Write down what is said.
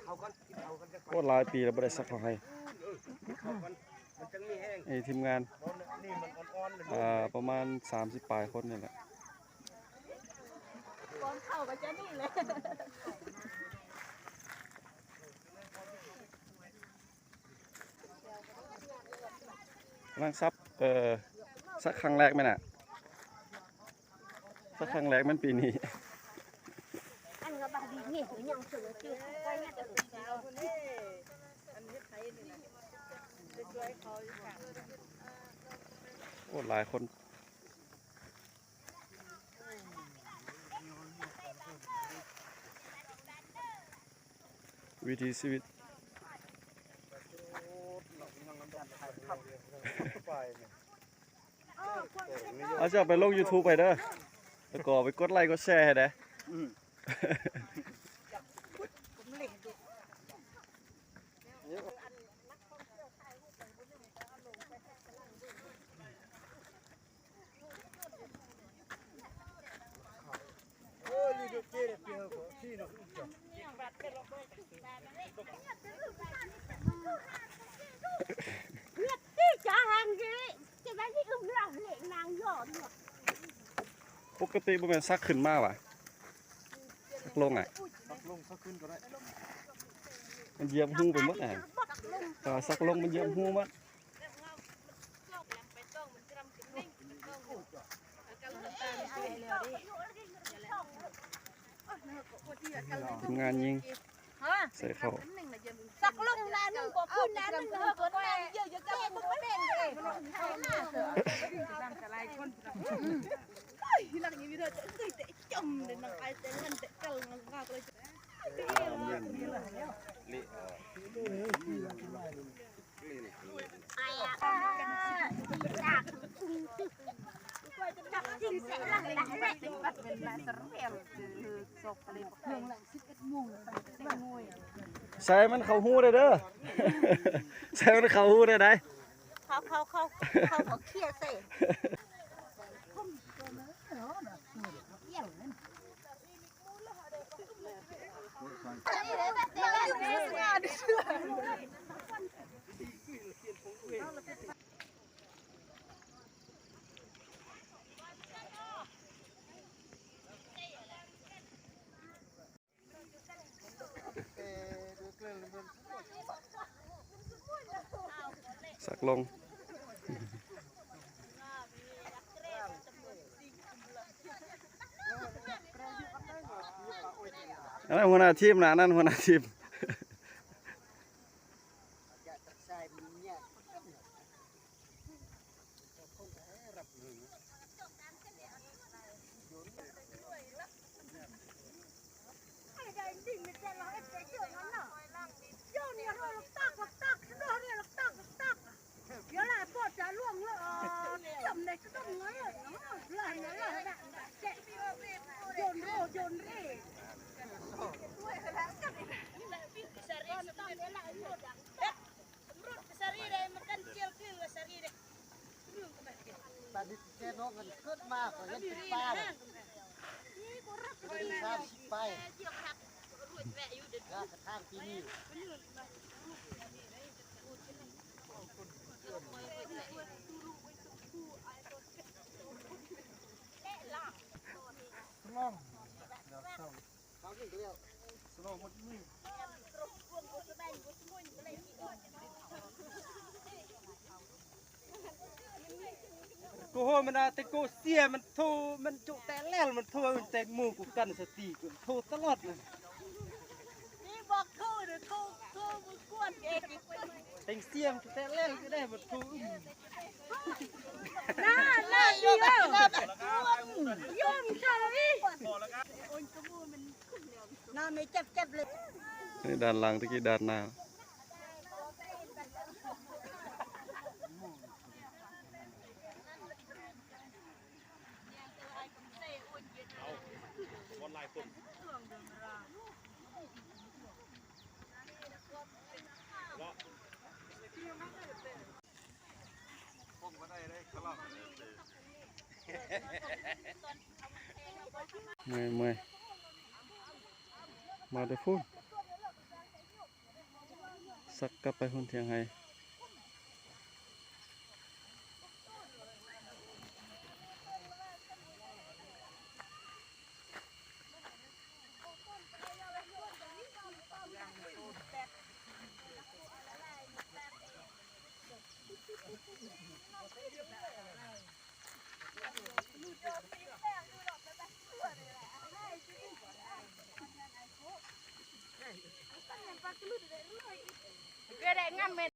ໂອ້ ຫຼາຍປີແລ້ວບໍ່ໄດ້ສັກເຂົ້າໄຮ່. ໃຫ້ທີມງານ ອ່າ ປະມານສາມສິບປາຍຄົນນີ້ແຫຼະ. ກ່ອນເຂົ້າກໍຈະນີ້ແຫຼະ. ກຳລັງສັກ ເອີ ສັກຄັ້ງແລກແມ່ນນະ ສັກຄັ້ງແລກແມ່ນປີນີ້. ໂອ້ ຫຼາຍຄົນ. ວິຖີຊີວິດ ເອົາ ເຈົ້າໄປລົງຢູທູບໄປເດີ ແລ້ວກໍໄປກົດໄລກົດແຊໃຫ້ແດ່. ອືມ. ປົກກະຕິບໍ່ແມ່ນສັກຂຶ້ນມາຫວາ? ສັກລົງອະ? ສັກລົງ ສັກຂຶ້ນກໍໄດ້. ມັນຢຽບຮູໄປໝົດອະ. ເອີ ສັກລົງມັນຢຽບຮູໝົດ. ທີມງານຍິງໃສ່ເຂົ້າ. ສັກລົງນານໜຶ່ງກໍຂຶ້ນນານໜຶ່ງ ເຮົາກໍແຕ່ງເຢີະໆ ແຕ່ງບໍ່ເປັນເດ້. ໂອ້ຍ ນັກຍິງມີເດີ ເອີຍ ແຕ່ຈົມເດ້ ນັກອາຍແຕ່ງງານແຕ່ກັນງາກເລີຍ. ໃສ່ມັນເຂົ້າຮູໄດ້ເດີ ໃສ່ມັນເຂົ້າຮູໄດ້ໃດ. ເຂົ້າ ເຂົ້າ ເຂົ້າ ເຂົ້າ ເຂົ້າເຄຍໃສ່. ສັກລົງ. ອັນນັ້ນຫົວໜ້າທີມນະ ອັນນັ້ນຫົວໜ້າທີມ. ໂກໂຫ ມັນເອົາແຕ່ໂກເສຍ ມັນໂທ ມັນຈຸແຕະແລ້ວ ມັນໂທແຕງໂມ ກູກັນສະຕິ ໂທຕະຫຼອດ. ນີ້ບອກໂທເດີ ໂທ ໂທບໍ່ກວນເອງ ແຕງເສຍ ມັນແຕະແລ້ວກໍໄດ້ ມັນໂທ. ນາ ນາ ອີໂອ ຍົມຊາລະວີ ນາ ແມ່ເຈັບໆເລີຍ. ນີ້ດ້ານຫຼັງ ຕະກີ້ດ້ານໜ້າ. ເມື່ອຍໆ ມາແຕ່ພຸ້ນ. ກັບໄປຮຸ້ນທຽງໄຮ່. ເກືອແດງງາມແມ່ນ